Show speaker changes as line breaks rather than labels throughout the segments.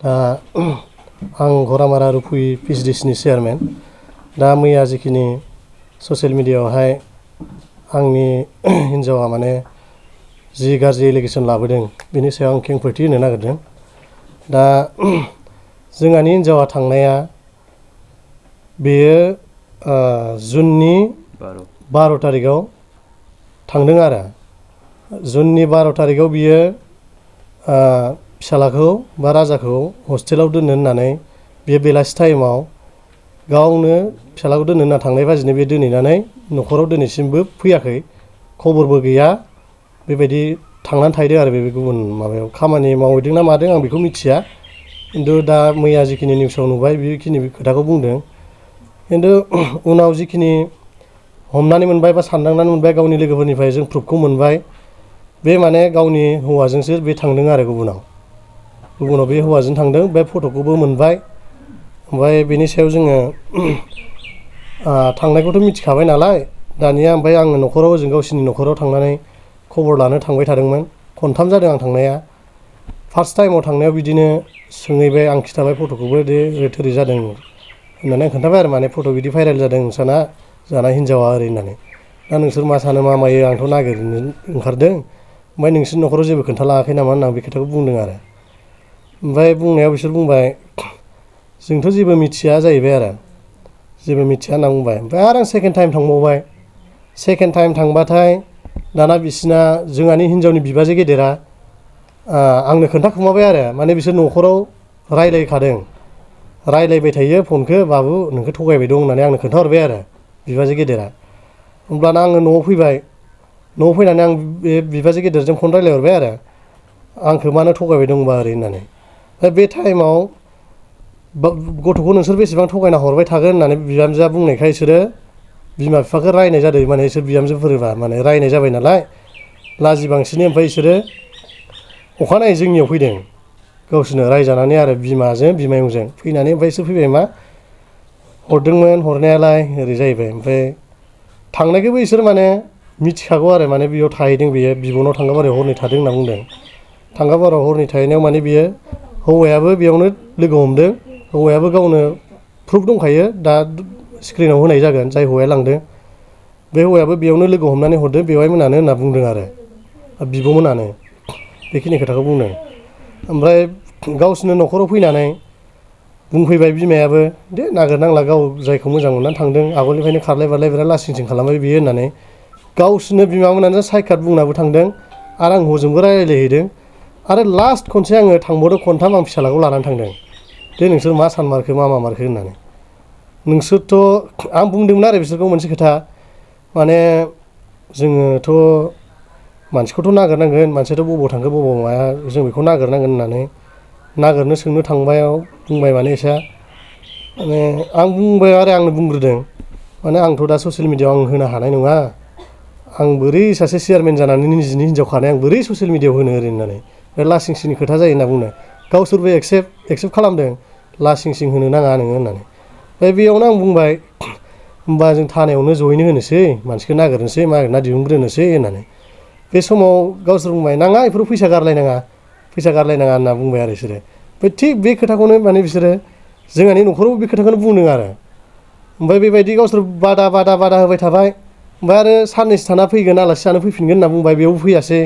दा आं घरामारा रुपुइ Vcdc chairman. दा मैया जिखिनि ससियेल मिडियायावहाय आंनि हिन्जावा माने जि गाज्रि एलिगेसन लाबोदों बेनि सायाव आं खेंफोरथि होनो नागिरदों। दा जोंहानि हिन्जावा थांनाया बेयो जुननि 12 तारिखआव थांदों आरो जुननि 12 तारिखआव बियो फिसालाखौ बा राजाखौ हस्टेलाव दोननो होननानै बे बेलासि टाइमाव गावनो फिसालाखौ दोननो होनना थांनाय बाजिनो बे दोनहैनानै न'खराव दिनैसिमबो फैयाखै, खबरबो गैया, बेबायदि थांनानै थाहैदों आरो बे गुबुन माबायाव खामानि मावहैदों ना मादों आं बेखौ मिथिया। खिन्थु दा मैया जिखिनि निउसाव नुबाय बेखिनि खोथाखौ बुंदों। खिन्थु उनाव जिखिनि हमनानै मोनबाय बा सानदांनानै मोनबाय गावनि लोगोफोरनिफ्राय जों प्रुफखौ मोनबाय, बे माने गावनि हौवाजोंसो बे थांदों आरो गुबुनाव बे हौवाजों थांदों, बे फट'खौबो मोनबाय। ओमफ्राय बेनि सायाव जोङो थांनायखौथ' मिथिखाबाय नालाय दानिया, ओमफ्राय आङो न'खराव ओजों गावसिनि न'खराव थांनानै खबर लानो थांबाय थादोंमोन। खनथाम जादों आं थांनाया। फार्स्ट टाइमाव थांनायाव बिदिनो सोंहैबाय, आं खिन्थाबाय फट'खौबो दे ओरै थोरै जादों होननानै आं खोन्थाबाय आरो माने फट' बिदि भाइरेल जादों नोंसाना जाना हिन्जावा ओरै होननानै। दा नोंसोर मा सानो मा मायो आंथ' नागिरनो ओंखारदों, ओमफ्राय नोंसोरनि न'खराव जेबो खोन्थालाङाखै नामा होनना बे खोथाखौ बुंदों आरो। ओमफ्राय बुंनायाव बिसोर बुंबाय जोंथ' जेबो मिथिया जाहैबाय आरो, जेबो मिथिया होनना बुंबाय। ओमफ्राय आरो आं सेकेन्ड टाइम थांबावबाय। सेकेन्ड टाइम थांबाथाय दाना बिसिना जोंहानि हिन्जावनि बिबाजै गेदेरा आंनो खोन्थाखुमाबाय आरो माने बिसोर न'खराव रायलायखादों, रायलायबाय थायो फनखौ, बाबु नोंखौ थगायबाय दं होननानै आंनो खोन्थाहरबाय आरो बिबाजै गेदेरा। होमब्लाना आङो न'आव फैबाय। न'आव फैनानै आं बे बिबाजै गेदेरजों फन रायलायहरबाय आरो आंखौ मानो थगायबाय दंबा ओरै होननानै। ओमफ्राय बे टाइमाव गथ'खौ नोंसोर बेसेबां थगायना हरबाय थागोन होननानै बिहामजोआ बुंनायखाय बिसोरो बिमा बिफाखौ रायनाय जादों, माने बिसोर बिहामजोफोरबा माने रायनाय जाबाय नालाय लाजि बांसिनै। ओमफ्राय बिसोरो अखानायै जोंनियाव फैदों गावसोरनो रायजानानै आरो बिमाजों बिमायंजों फैनानै, ओमफ्राय बिसोर फैबाय मा हरदोंमोन हरनायालाय ओरै जाहैबाय। ओमफ्राय थांनायखौबो बिसोर माने मिथिखागौ आरो माने बेयाव थाहैदों, बेयो बिब'नाव थांगाबारियाव हरनै थादों होनना बुंदों। थांगाबारियाव हरनै थाहैनायाव माने बियो हौवायाबो बेयावनो लोगो हमदों, हौवायाबो गावनो प्रुफ दंखायो, दा स्क्रिनाव होनाय जागोन जाय हौवाया लांदों। बे हौवायाबो बेयावनो लोगो हमनानै हरदों बेवाइ मोनानो होनना बुंदों आरो बिब'मोनानो बेखिनि खोथाखौ बुंदों। ओमफ्राय गावसोरनो न'खराव फैनानै बुंफैबाय बिमायाबो, दे नागिरनांला, गाव जायखौ मोजां मोननानै थांदों, आगोलनिफ्रायनो खारलाय बारलाय बिराद लासिं सिं खालामबाय बियो होननानै गावसोरनो बिमामोनानो साइकाट बुंनाबो थांदों आरो आं हजोंबो रायलायहैदों। आरो लास्ट खनसे आङो थांबावदों खनथाम आं फिसालाखौ लानानै थांदों, दे नोंसोर मा सानमारखो मा मामारखो होननानै। नोंसोरथ' आं बुंदोंमोन आरो बिसोरखौ मोनसे खोथा, माने जोङोथ' मानसिखौथ' नागिरनांगोन, मानसियाथ' बबाव थांखो बबाव माया जों बेखौ नागिरनांगोन होननानै नागिरनो सोंनो थांबायाव बुंबाय माने एसा माने आं बुंबाय आरो आंनो बुंग्रोदों माने आंथ' दा ससियेल मिडियाआव आं होनो हानाय नङा, आं बोरै सासे चेयारमेन जानानै निजिनि हिन्जाव खानाय आं बोरै ससियेल मिडियाआव होनो ओरै होननानै। बे लासिं सिंनि खोथा जायो होनना बुंनो, गावसोरबो एक्सेप्ट खालामदों लासिं सिं होनो नाङा नोङो होननानै। ओमफ्राय बेयावनो आं बुंबाय होमबा जों थानायावनो जयैनो होनोसै, मानसिखौ नागिरनोसै, नागिरना दिहुनग्रोनोसै होननानै। बे समाव गावसोर बुंबाय नाङा बेफोराव फैसा गारलायनाङा होनना बुंबाय आरो बिसोरो। ओमफ्राय थिग बे खोथाखौनो माने बिसोरो जोंहानि न'खरावबो बे खोथाखौनो बुंदों आरो। ओमफ्राय बेबायदि गावसोर बादा होबाय थाबाय। ओमफ्राय आरो साननैसो थाना फैगोन, आलासि जानो फैफिनगोन होनना बुंबाय, बेयावबो फैयासै।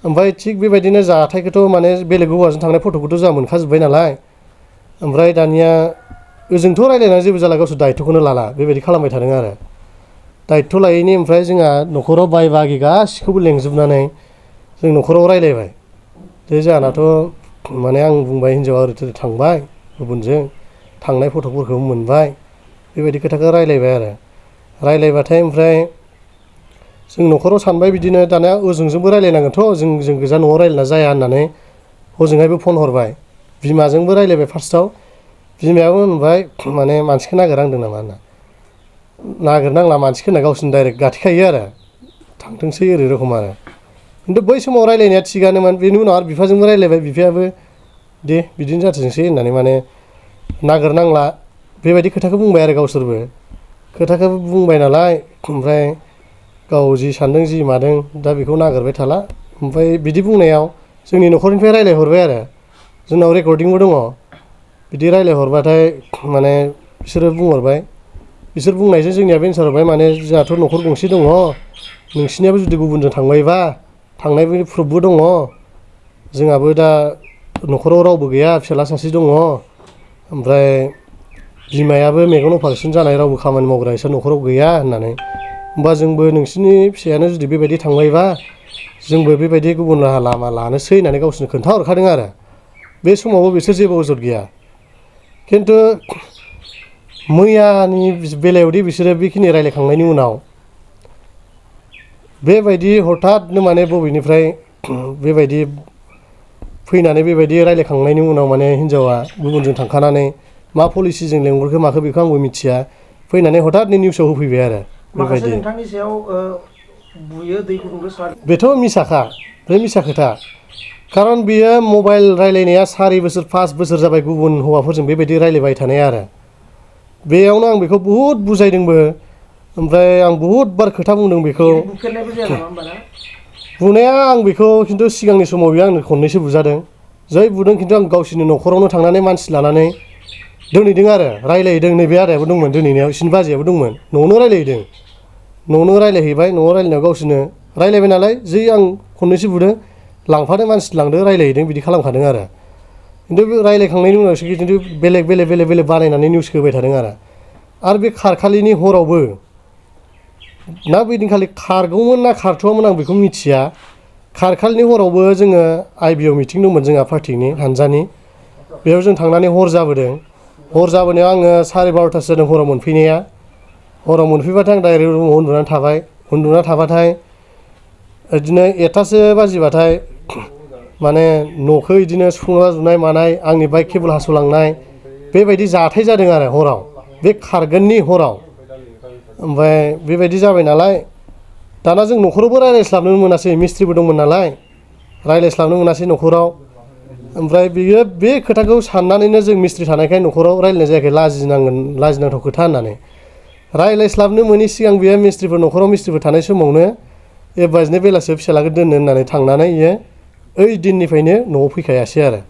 ओमफ्राय थिग बेबायदिनो जाथायखौथ' माने बेलेग हौवाजों थांनाय फट'खौथ' जोंहा मोनखाजोब्बाय नालाय, ओमफ्राय दानिया ओजोंथ' रायलायनानै जेबो जाला, गावसोर दायथ'खौनो लाला, बेबायदि खालामबाय थादों आरो। दायथ' लायैनि ओमफ्राय जोंहा न'खराव बाय बागि गासिखौबो लेंजोबनानै जों न'खराव रायलायबाय, जे जोंहानाथ' माने आं बुंबाय हिन्जावा ओरै थोरै थांबाय गुबुनजों, थांनाय फट'फोरखौ मोनबाय, बेबायदि खोथाखौ रायलायबाय आरो। रायलायबाथाय ओमफ्राय जों न'खराव सानबाय बिदिनो दानिया ओजोंजोंबो रायलायनांगोनथ', जों गोजा न'आव रायलायना जाया होननानै हजोंहायबो फन हरबाय, बिमाजोंबो रायलायबाय फार्स्टआव। बिमायाबो होनबाय माने मानसिखौ नागिरनांदों नामा होनना। नागिरनांला मानसिखौ होनना गावसोरनो डाइरेक्ट गाथेखायो आरो, थांथोंसै ओरै रखम आरो। खिन्थु बै समाव रायलायनाया थिगानोमोन। बेनि उनाव आरो बिफाजोंबो रायलायबाय, बिफायाबो दे बिदिनो जाथोंसै होननानै माने नागिरनांला बेबायदि खोथाखौ बुंबाय आरो गावसोरबो। खोथाखौ बुंबाय नालाय ओमफ्राय गाव जि सानदों जि मादों दा बेखौ नागिरबाय थाला। ओमफ्राय बिदि बुंनायाव जोंनि न'खरनिफ्राय रायलायहरबाय आरो जोंनाव रेकर्डिंबो दङ बिदि रायलायहरबाथाय माने बिसोरो बुंहरबाय बिसोर बुंनायजों जोंनियाबो एन्सार हरबाय माने जोंहाथ' न'खर गंसे दङ नोंसिनियाबो जुदि गुबुनजों थांबायबा थांनायनि प्रुफबो दङ जोंहाबो दा न'खराव रावबो गैया फिसाला सासे दङ ओमफ्राय बिमायाबो मेगन अपारेसन जानाय रावबो खामानि मावग्रा एसे न'खराव गैया होननानै होमबा जोंबो नोंसिनि फिसायानो जुदि बेबायदि थांबायबा जोंबो बेबायदि गुबुन राहा लामा लानोसै होननानै गावसोरनो खोन्थाहरखादों आरो बे समावबो बिसोर जेबो अजद गैया खिन्थु मैयानि बेलायावदि बिसोरो बेखिनि रायलायखांनायनि उनाव बेबायदि हठाथनो माने बबेनिफ्राय बेबायदि फैनानै बेबायदि रायलायखांनायनि उनाव माने हिनजावा गुबुनजों थांखानानै मा पलिसिजों लेंहरखो माखो बेखौ आंबो मिथिया फैनानै हठाथनो निउसाव होफैबाय आरो बेबायदि
नोंथांनि सायाव बुयो दै गुदुंजों सार
बेथ' मिसाखा बे मिसा खोथा खारन बियो मबाइल रायलायनाया 4 बोसोर 5 बोसोर जाबाय गुबुन हौवाफोरजों बेबायदि रायलायबाय थानाय आरो बेयावनो आं बेखौ बुहुद बुजायदोंबो ओमफ्राय आं बुहुद बार खोथा बुंदों बेखौ
बुफेरनायबो जाया नामा होमबा ना
बुनाया आं बेखौ खिन्थु सिगांनि समाव बियो आंनो खननैसो बुजादों जै बुदों खिन्थु आं गावसिनि न'खरावनो थांनानै मानसि लानानै दोनहैदों आरो रायलायहैदों नैबे आदायाबो दंमोन दोनहैनायाव बिसिनि बाजैयाबो दंमोन न'आवनो रायलायहैदों न'आवनो रायलायहैबाय न'आव रायलायनायाव गावसोरनो रायलायबाय नालाय जै आं खननैसो बुदों लांफादों मानसि लांदों रायलायहैदों बिदि खालामखादों आरो खिन्थु बे रायलायखांनायनि उनावसो खिन्थु बेलेग बानायनानै निउस होबाय थादों आरो बे खारखालिनि हरावबो ना बैदिनखालि खारगौमोन ना खारथ'वामोन आं बेखौ मिथिया खारखालिनि हरावबो जोङो आइबिआव मिटिं दंमोन जोंहा पार्टिनि हानजानि बेयाव जों थांनानै हर जाबोदों हर जाबोनायाव आङो 12:30 जादों हराव मोनफैनाया हराव मोनफैबाथाय आं डाइरेक्ट रुमाव उन्दुनानै थाबाय उन्दुना थाबाथाय बिदिनो 1थासो बाजिबाथाय माने न'खौ बिदिनो सुफ्लंला जुनाय मानाय आंनि बाइक केबोल हास'लांनाय बेबायदि जाथाय जादों आरो हराव बे खारगोननि हराव ओमफ्राय बेबायदि जाबाय नालाय दाना जों न'खरावबो रायज्लायस्लाबनो मोनासै मिस्ट्रिबो दंमोन नालाय रायज्लायस्लाबनो मोनासै न'खराव ओमफ्राय बियो बे खोथाखौ साननानैनो जों मिस्ट्रि थानायखाय न'खराव रायज्लायनाय जायाखै लाजिनांथाव खोथा होननानै रायज्लायस्लाबनो मोनि सिगां बियो मिस्ट्रिफोर न'खराव मिस्ट्रिफोर थानाय समावनो एबाजिनो बेलासियाव फिसालाखौ दोननो होननानै थांनानै बियो ओइ दिननिफ्रायनो न'आव फैखायासै आरो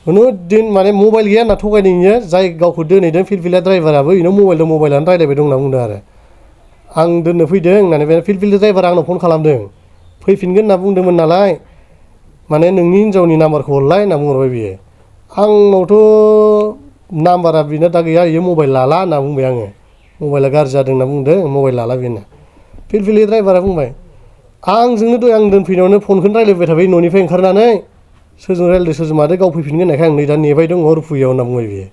खुनु दिन माने मबाइल गैया होनना थगायदों इयो जाय गावखौ दोनहैदों फिलफिला ड्राइभाराबो इनाव मबाइल दं मबाइलानो रायलायबाय दं होनना बुंदों आरो आं दोननो फैदों होननानै बे फिलफिलि ड्राइभारा आंनाव फन खालामदों फैफिनगोन होनना बुंदोंमोन नालाय माने नोंनि हिनजावनि नाम्बारखौ हरलाय होनना बुंहरबाय बियो आंनावथ' नाम्बारा बेना दा गैया इयो मबाइल लाला होनना बुंबाय आङो मबाइला गाज्रि जादों होनना बुंदों मबाइल लाला बेनो फिलफिलि ड्राइभारा बुंबाय आंजोंनो दहाय आं दोनफैनायावनो फनखौनो रायलायबाय थाबाय न'निफ्राय ओंखारनानै सोरजों रायलायदों सोरजों मादों गाव फैफिनगोन होननायखाय आं नै दा नेबाय दङ रुफुयाव होनना बुंबाय बियो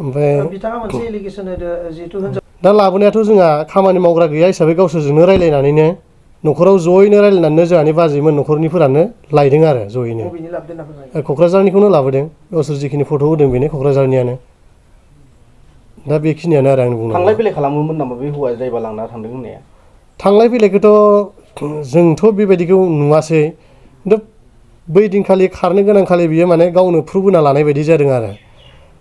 ओमफ्राय
बिथाङा मोनसे एलिगेसन होदो जिहेतु
दा लाबोनायाथ' जोंहा खामानि मावग्रा गैया हिसाबै गावसोरजोंनो रायलायनानैनो न'खराव जयैनो रायलायनानैनो जोंहानि बाजैमोन न'खरनिफोरानो लायदों आरो जयैनो क'क्राझारनिखौनो लाबोदों गावसोर जिखिनि फट' होदों बेनो क'क्राझारनियानो दा बेखिनियानो आरो आंनि बुंनांगौआ
थांलाय फैलाय खालामोमोन नामा बे हौवाया जायबा लांना थांदों होननाया
थांलाय फैलायखौथ' जोंथ' बेबायदिखौ नुवासै खिन्थु बै दिनखालि खारनो गोनां खालि बियो माने गावनो प्रुफ होना लानाय बायदि जादों आरो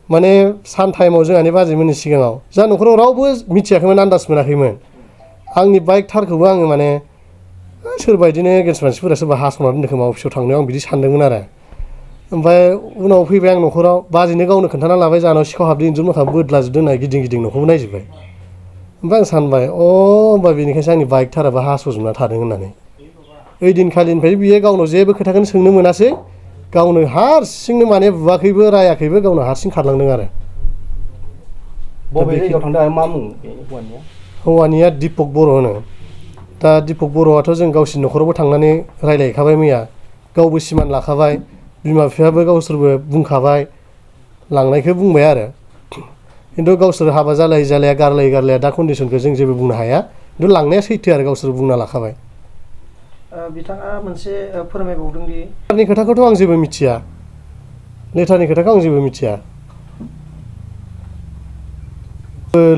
माने सान टाइमाव जोंहानि बाजैमोननि सिगाङाव जा न'खराव रावबो मिथियाखैमोन आन्दाज मोनाखैमोन आंनि बाइक थारखौबो आङो माने सोरबा बिदिनो एगेन्स्ट मानसिफोरा सोरबा हास'ना दोनदों खोमा अफिसाव थांनायाव आं बिदि सानदोंमोन आरो ओमफ्राय उनाव फैबाय आं न'खराव बाजैनो गावनो खोन्थाना लाबाय जाहानाव सिखाव हाबदों इन्जुर मोखां बोदलाजोबदों होननाय गिदिं न'खौबो नायजोब्बाय ओमफ्राय आं सानबाय होमबा बेनिखायसो आंनि बाइक थाराबो हास'जोबना थादों होननानै ओइ दिनखालिनिफ्राय बियो गावनाव जेबो खोथाखौनो सोंनो मोनासै गावनो हारसिंनो माने बुवाखैबो रायाखैबो गावनो हारसिं खारलांदों आरो
बबे जायगायाव थांदों आरो मा मुं बे हौवानिया
हौवानिया दिपक बर' होनो दा दिपक बर'आथ' जों गावसिनि न'खरावबो थांनानै रायलायहैखाबाय मैया गावबो सिमान लाखाबाय बिमा बिफायाबो गावसोरबो बुंखाबाय लांनायखौ बुंबाय आरो खिन्थु गावसोर हाबा जालाया गारलाया दा कन्डिसनखौ जों जेबो बुंनो हाया खिन्थु लांनाया सैथो आरो गावसोर बुंना लाखाबाय
बिथाङा मोनसे फोरमायबावदों दि
लेटारनि खोथाखौथ' आं जेबो मिथिया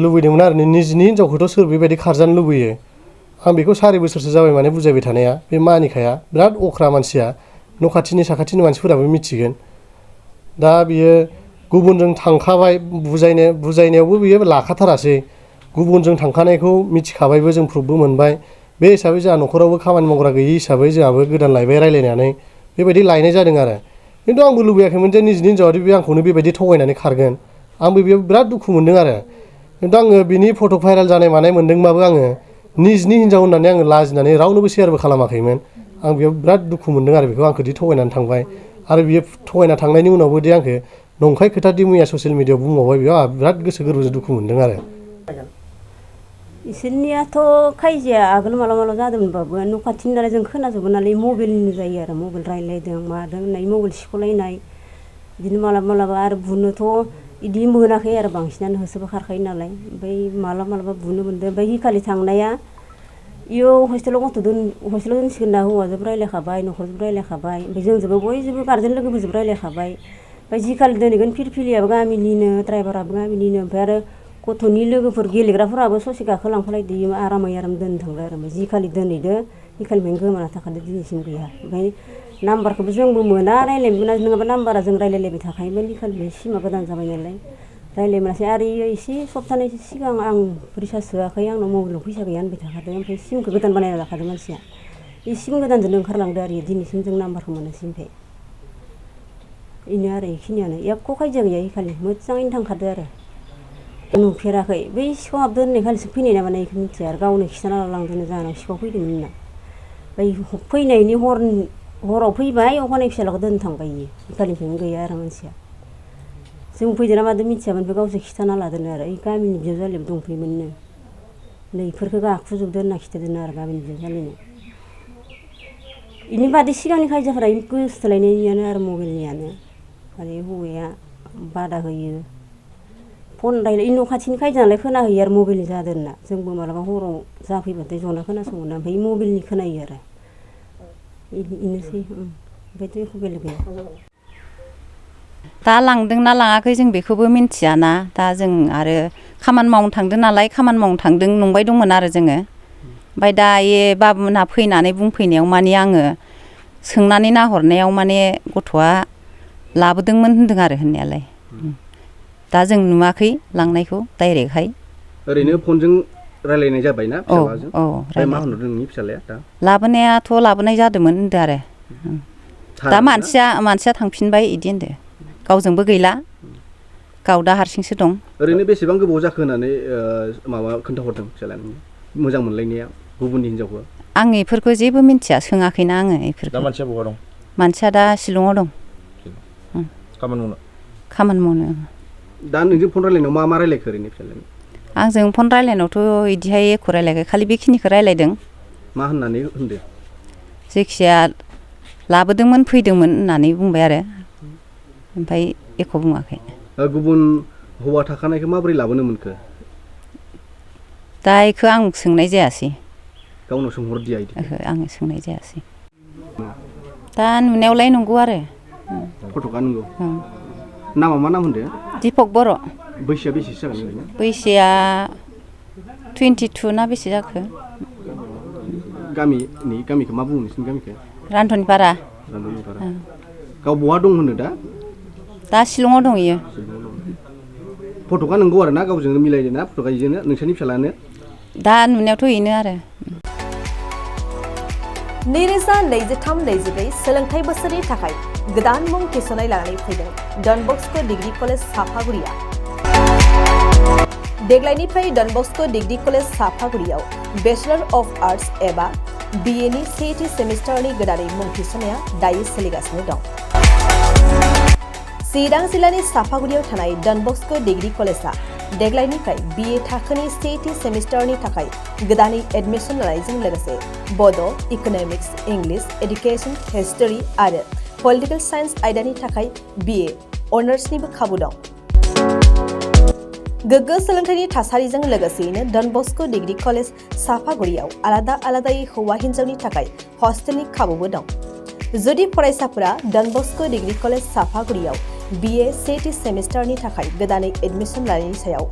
लुबैदोंमोन आरो निजिनि हिनजावखौथ' सोर बेबायदि खारजानो लुबैयो आं बेखौ 4 बोसोरसो जाबाय माने बुजायबाय थानाया बे मानिखाया बिराद अख्रा मानसिया न' खाथिनि साखाथिनि मानसिफोराबो मिथिगोन दा बियो गुबुनजों थांखाबाय बुजायनायावबो बियो लाखाथारासै गुबुनजों थांखानायखौ मिथिखाबायबो जों प्रुफबो मोनबाय बे हिसाबै जोंहा न'खरावबो खामानि मावग्रा गैयि हिसाबै जोंहाबो गोदान लायबाय रायलायनानै बेबायदि लायनाय जादों आरो खिन्थु आंबो लुबैयाखैमोन जे निजिनि हिन्जावादि बे आंखौनो बेबायदि थगायनानै खारगोन आंबो बेयाव बिराद दुखु मोन्दों आरो खिन्थु आङो बिनि फट' भाइरेल जानाय मानाय मोन्दोंबाबो आङो निजिनि हिन्जाव होननानै आङो लाजिनानै रावनोबो शेयारबो खालामाखैमोन आं बेयाव बिराद दुखु मोन्दों आरो बेखौ आंखौ दि थगायनानै थांबाय आरो बियो थगायना थांनायनि उनावबो दि आंखौ नंखाय खोथा दि मैया ससियेल मिडियाआव बुंबावबाय बेयाव आंहा बिराद गोसो गोरबोजों दुखु मोन्दों आरो
इसोरनियाथ' खायजाया आगोल माला जादोंमोनबाबो न' खाथिनि नालाय जों खोनाजोबो नालाय मबाइलनि जायो आरो मबाइल रायलायदों मादों होननाय मबाइल सिख'लायनाय बिदिनो मालाबा आरो बुनोथ' इदि मोनाखै आरो बांसिनानो होसोबा खारखायो नालाय ओमफ्राय मालाबा बुनो मोनदों ओमफ्राय हिखालि थांनाया इयाव हस्टेलाव हस्टेलाव दोनसिगोन ना हौवाजोंबो रायलायखाबाय न'खरजोंबो रायलायखाबाय ओमफ्राय जोंजोंबो बयजोंबो गारजेन लोगोफोरजोंबो रायलायखाबाय ओमफ्राय जिखालि दोनहैगोन फिरफिलियाबो गामिनिनो ड्राइभाराबो गामिनिनो ओमफ्राय आरो गथ'नि लोगोफोर गेलेग्राफोराबो ससे गाखोलांफालायदो आरामै दोननो थांबाय आरो ओमफ्राय जिखालि दोनहैदो हिखालिनिफ्रायनो गोमाना थाखादो दिनैसिम गैया ओमफ्राय नाम्बारखौबो जोंबो मोना रायलायनोबो मोना नङाबा नाम्बारा जों रायलायलायबाय थाखायोमोन हिखालिनिफ्राय सिमा गोदान जाबाय नालाय रायलायनो मोनासै आरो इयो एसे सप्तानैसो सिगां आं रिसार्ज सोआखै आंनाव मबाइलाव फैसा गैया होनबाय थाखादों ओमफ्राय सिमखौ गोदान बानायना लाखादों मानसिया बे सिम गोदानजोंनो ओंखारलांदो आरो दिनैसिम जों नाम्बारखौ मोनासै ओमफ्राय बेनो आरो बेखिनियानो एख' खायजा गैया हिखालि मोजाङैनो थांखादो आरो नुफेराखै बै सिखाव हाबदो होननाय खालिसो फैनाय ना मानाय बेखौ मिथिया आरो गावनो खिथाना लांदोंनो जाहानाव सिखाव फैदोंमोन होनना ओमफ्राय फैनायनि हराव फैबाय अखानायै फिसालाखौ दोननो थांबाय इयो हिखालिनिफ्रायनो गैया आरो मानसिया जों फैदो ना मादो मिथियामोन ओमफ्राय गावसो खिथाना लादोनो आरो ओइ गामिनि बिजावजालिबो दंफैयोमोननो नै इफोरखौ गाखुजोबदो होनना खिथादोनो आरो गामिनि बिजावजालिनो इनि बादै सिगांनि खायजाफोरा गोसोथोलायनायनियानो आरो मबाइलनियानो माने हौवाया बादा होयो फन रायलाय न' खाथिनि खायजा नालाय खोनाहैयो आरो मबाइलनि जादों होनना जोंबो मालाबा हराव जाफैबाथाय जना खोनासङो ना ओमफ्राय मबाइलनि खोनायो आरो बेनोसै ओमफ्रायथ' एख' बेलेग गैया
दा लांदोंना लाङाखै जों बेखौबो मिन्थियाना दा जों आरो खामानि मावनो थांदों नालाय खामानि मावनो थांदों नंबाय दंमोन आरो जोङो ओमफ्राय दा बाबुमोनहा फैनानै बुंफैनायाव माने आङो सोंनानै नाहरनायाव माने गथ'आ लाबोदोंमोन होन्दों आरो होननायालाय दा जों नुवाखै लांनायखौ डाइरेक्टहाय
ओरैनो फनजों रायलायनाय जाबायना फिसालाजों
औ
मा होनदों नोंनि फिसालाया दा
लाबोनायाथ' लाबोनाय जादोंमोन होनदों आरो दा मानसिया थांफिनबाय इदि होनदों गावजोंबो गैला गाव दा हारसिंसो दं
ओरैनो बेसेबां गोबाव जाखो होननानै माबा खोन्थाहरदों फिसालाया मोजां मोनलायनाया गुबुननि हिनजावखौ
आं इफोरखौ जेबो मिन्थिया सोङाखैना आङो इफोरखौ
दा मानसिया बहा दं
मानसिया दा शिलंआव दं खामानि मावनो
दा नोंजों फन रायलायनायाव मा रायलायखो ओरैनो फिसालाया
आंजों फन रायलायनायावथ' इदिहाय एख' रायलायाखै खालि बेखिनिखौ रायलायदों
मा होननानै होनदो
जायखिजाया लाबोदोंमोन फैदोंमोन होननानै बुंबाय आरो ओमफ्राय एख' बुङाखै
गुबुन हौवा थाखानायखौ माबोरै लाबोनो मोनखो
दा इखौ आं सोंनाय जायासै
गावनाव सोंहरदिया इदि
ओहो आङो सोंनाय जायासै दा नुनायावलाय नंगौ आरो
फट'का नंगौ नामा मा नाम होनदो
दिपक बर'
बैसोआ बेसेसो जागोन ओरैनो
बैसोआ 22 ना बेसे जाखो
गामिखौ मा बुङो नोंसिनि गामिखौ
रान्धनिपारा
गाव बहा दं होनो
दा शिलंआव दं इयो
फट'का नंगौ आरो ना गावजोंनो मिलायदों ना फट'का इजोंनो नोंसोरनि फिसालायानो
दा नुनायावथ' इनो आरो
2023-24 सोलोंथाइ बोसोरनि थाखाय गोदान मुं थिसननाय लानानै फैदों डन बस्को डिग्री कलेज साफागुरिया देग्लायनिफ्राय डन बस्को डिग्री कलेज साफागुरियाव बेचलर अफ आर्ट्स एबा BA नि सेथि सेमिस्टारनि गोदानै मुं थिसननाया दायो सोलिगासिनो दं चिरां जिल्लानि साफागुरियाव थानाय डन बस्को डिग्री कलेजआ देग्लायनिफ्राय BA थाखोनि सेथि सेमिस्टारनि थाखाय गोदानै एडमिसन लानायजों लोगोसे बड', इक'नमिक्स, इंलिश, एडुकेशन, हिस्टरी आरो पलिटिकल साइन्स आयदानि थाखाय BA अनार्सनिबो खाबु दं गोग्गो सोलोंथाइनि थासारिजों लोगोसेयैनो डन बस्को डिग्री कलेज साफागुरियाव आलादायै हौवा हिन्जावनि थाखाय हस्टेलनि खाबुबो दं जुदि फरायसाफोरा डन बस्को डिग्री कलेज साफागुरियाव BA सेथि सेमिस्टारनि थाखाय गोदानै एडमिसन लानायनि सायाव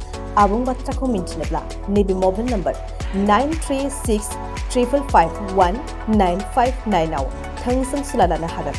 आबुं बाथ्राखौ मिन्थिनोब्ला नैबे मबाइल नम्बर 9365519559 आव थोंजों सुला लानो हागोन